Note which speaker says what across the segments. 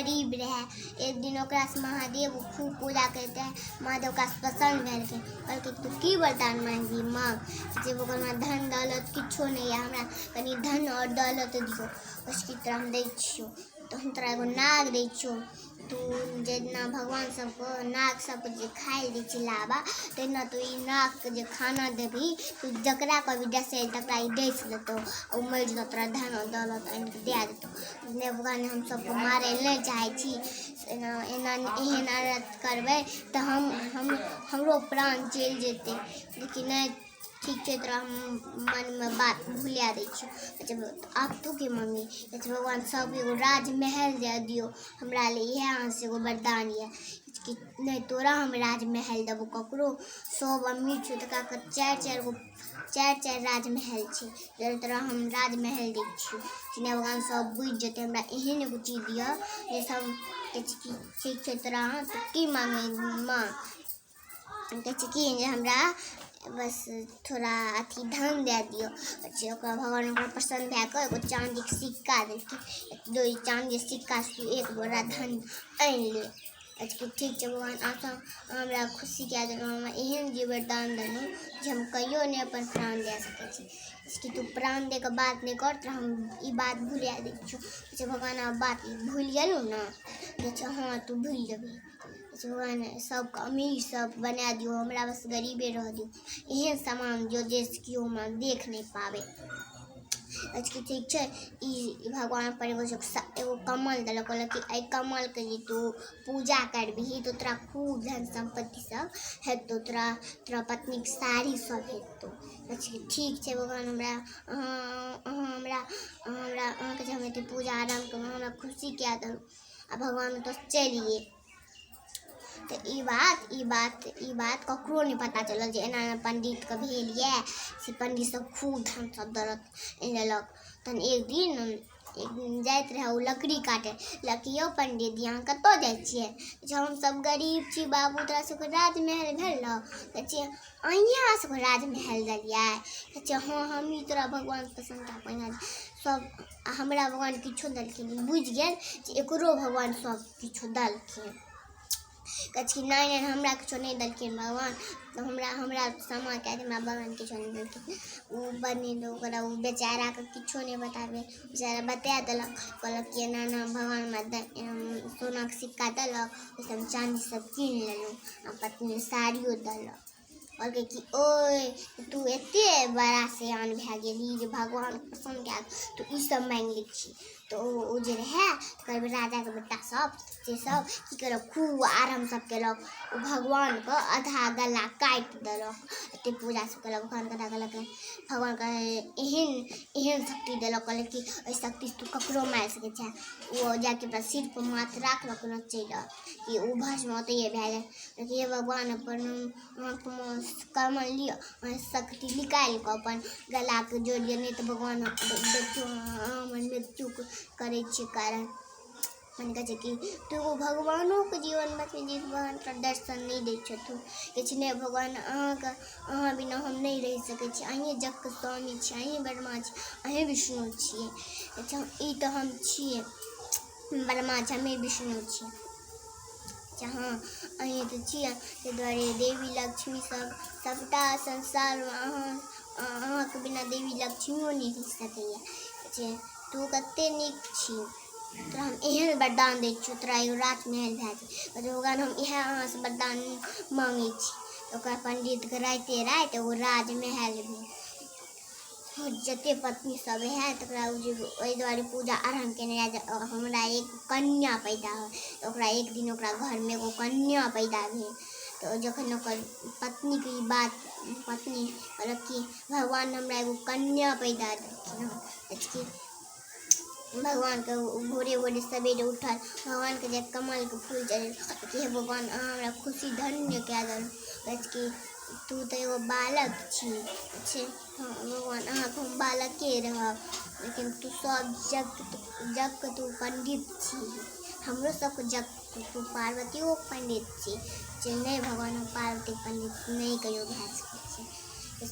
Speaker 1: गरीब रहै। एक दिन ओकरासँ महादेव खूब पूजा करैत रहै। महादेव ओकरासँ प्रसन्न भेलखिन, कहलकै तू की वरदान मांगबी मांग। जे हमरा धन दौलत किछो नहि यऽ, हमरा कनि धन आओर दौलत दियौ। उसकी तोरा हम दै छियौ, तऽ हम तोरा एगो नाग दै छियौ। तू जेना भगवान सबके नाग सबके जे खाइ लए दै छै लाबा, तहिना तू ई नागके जे खाना देबही, तू जकरा कहबही डसै लए तकरा ई डसि लेतौ, ओ मरि जेतौ, तोरा धन आओर दौलत आनि कऽ दए देतौ। नहि भगवान, हम सबके मारै लए नहि चाहै छी। एना एना एहन अनर्थ करबै तऽ हम हमरो प्राण चलि जेतै। लेकिन नहि, ठीक छै, तोरा हम मनमे बात भुला दै छियौ। आब तू की मङ्गही? कहै छै भगवान, सब एगो राजमहल दए दियौ हमरा लए, इएह अहाँसँ एगो वरदान यऽ। कि नहि, तोरा हम राजमहल देबौ। ककरो सब अमीर छौ, तकरा चारि चारि गो चारि चारि राजमहल छै, तोरा हम राजमहल दै छियौ। कि नहि भगवान, सब बुझि जेतै, हमरा एहन एगो चीज दिअ जे सब। कहै छै कि ठीक छै, तोरा तू की मांगै मांग। कहै छै कि जे हमरा बस थोड़ा अथी धन दए दियौ। छै ओकरा भगवान ओकरा प्रसन्न भए कऽ एगो चाँदीके सिक्का देलखिन। दो ई चाँदीके सिक्कासँ तू एक बोरा धन आनि ले। कहै ठीक छै भगवान, अहाँ हमरा खुशी कए देलहुँ, हमरा एहन जे वरदान देलहुँ जे हम कहियो नहि अपन प्राण दए सकै छी। कि तू प्राण दैके बात नहि कर, तोरा हम ई बात भुला दै छियौ। कहै भगवान, आब बात भूलि गेलहुँ ने? कहै छै हँ, तू भूलि जेबही। कहै भगवान, सबके अमीर सब बना दियौ, हमरा बस गरीबे रह दियौ। एहन सामान दियौ जाहिसँ केओ हमरा देख नहि पाबै। कहै छै कि ठीक छै। ई भगवान पर एगो एगो कमल देलक। कहलक कि एहि कमलके जे तू पूजा करबिही तऽ तोरा खूब धन सम्पत्ति सब हेतौ, तोरा तोरा पत्नीके साड़ी सब हेतौ। कहै छै कि ठीक छै भगवान, हमरा अहाँ अहाँ हमरा अहाँ हमरा अहाँके जे हम एते पूजा आराम केलहुँ, हमरा खुशी कए देलहुँ। आ भगवान ओतऽ चलि गेल। तऽ ई बात ककरो नहि पता चलल जे एना एना पण्डितके भेल यऽ। से पण्डित सब खूब धन सब दौलत आनि लेलक। तहन एक दिन जाइत रहै ओ लकड़ी काटै लए। यौ पण्डित जी, अहाँ कतऽ जाइ छियै? हमसब गरीब छी बाबू, तोरा सबके राजमहल भेल ने? कहै छियै, अहीं हमरा सबके राजमहल देलियै? कहै छै हँ, हमही तोरा भगवान प्रसन्नता पहिने सब हमरा भगवान किछो देलखिन। बुझि गेल जे एकरो भगवान सब किछो देलखिन। कहै छै नहि नहि, हमरा किछो नहि देलखिन भगवान। तऽ हमरा हमरा क्षमा कए दे, हमरा भगवान किछो नहि देलखिन। ओ बनेलहुँ ओकरा, ओ बेचाराके किछो नहि बताबै। बेचारा बता देलक, कहलक कि एना एना भगवान हमरा सोनाके सिक्का देलक, ओहिसँ हम चाँदी सब कीन लेलहुँ आ पत्नी साड़ियो देलक। कहलकै कि ओए, तू एते बड़ा सयान भए गेलही जे भगवान पसन्द कए तू ई सब माँगि लै छी। तऽ ओ जे रहै, तकर राजाके बेटा सब से सब की केलक? खूब आराम सब केलक। ओ भगवानके आधा गला काटि देलक। एते पूजा सब केलक, भगवानके आधा गला। भगवानके एहन एहन शक्ति देलक, कहलक कि एहि शक्तिसँ तू ककरो मारि सकै छै। ओ जाके अपना सिर पर माथ राखलक, चलि कि ओ भस्म ओतहिए भए गेल। हे भगवान, अपन कमल लिअ, शक्ति निकालि कऽ अपन गलाके जोड़ि लिअ, नहि तऽ भगवान देखियौ, अहाँ हमर मृत्यु करै छियै। कारण मन कहै छै कि तू एगो भगवानोके जीवन बचबै जे भगवान तोरा दर्शन नहि दै छथुन। कहै छै नहि भगवान, अहाँके अहाँ बिना हम नहि रहि सकै छी। अहीँ जगके स्वामी छी, अहीँ ब्रह्मा छी, अहीँ विष्णु छियै। अच्छा, ई तऽ हम छियै ब्रह्मा छी, हमे विष्णु छियै। हँ, अहीँ तऽ छियै, ताहि दुआरे देवी लक्ष्मी सब सबटा संसारमे अहाँ अहाँके बिना देवी लक्ष्मियो नहि रहि सकैया। छै तू कते नीक छी, तोरा हम एहन वरदान दै छियौ, तोरा एगो राजमहल भए जेतै। भगवान, हम इएह अहाँसँ वरदान माँगै छी। तऽ ओकरा पण्डितके राइते राति एगो राजमहल भेल। जते पत्नी सब रहै, तकरा ओ जे ओहि दुआरे पूजा आरम्भ केने रहै जे हमरा एक कन्या पैदा होइ। तऽ ओकरा एक दिन ओकरा घरमे एगो कन्या पैदा भेल। तऽ जखन ओकर पत्नीके ई बात, पत्नी कहलक कि भगवान हमरा एगो कन्या पैदा देलखिन हँ। कि भगवानके भोरे भोरे सवेरे उठल, भगवानके जे कमलके फूल चढ़ेलक कि हे भगवान, अहाँ हमरा खुशी धन्य कए देलहुँ। कहै छै कि तू तऽ एगो बालक छी। छै हँ भगवान, अहाँके हम बालके रहब, लेकिन तू सब जग जगके तू पण्डित छी, हमरो सबके जग तू पार्वतियोके पण्डित छी। जे नहि भगवान, हम पार्वतीके पण्डित नहि कहियो भए सकै छी।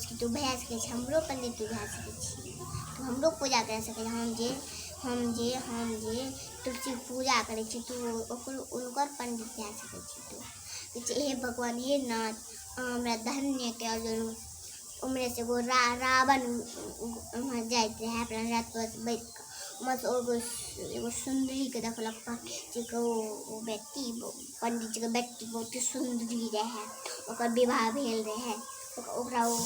Speaker 1: कि तू भए सकै छी, हमरो पण्डित तू भए सकै छी, तू हमरो पूजा करि सकै छी। हम जे हम जे हम जे तुलसीके पूजा करै छी तू ओकरो हुनकर पण्डित भए सकै छी तू। कहै छै हे भगवान, हे नाथ, अहाँ हमरा धन्य कऽ देलहुँ। उम्हरेसँ एगो रावण उम्हर जाइत रहै अपना रथपर बैठ कऽ। उम्हरसँ एगो एगो सुन्दरीके देखलक पण्डितजीके। ओ बेटी, पण्डितजीके बेटी बहुते सुन्दरी रहै। ओकर विवाह भेल रहै। ओकरा ओ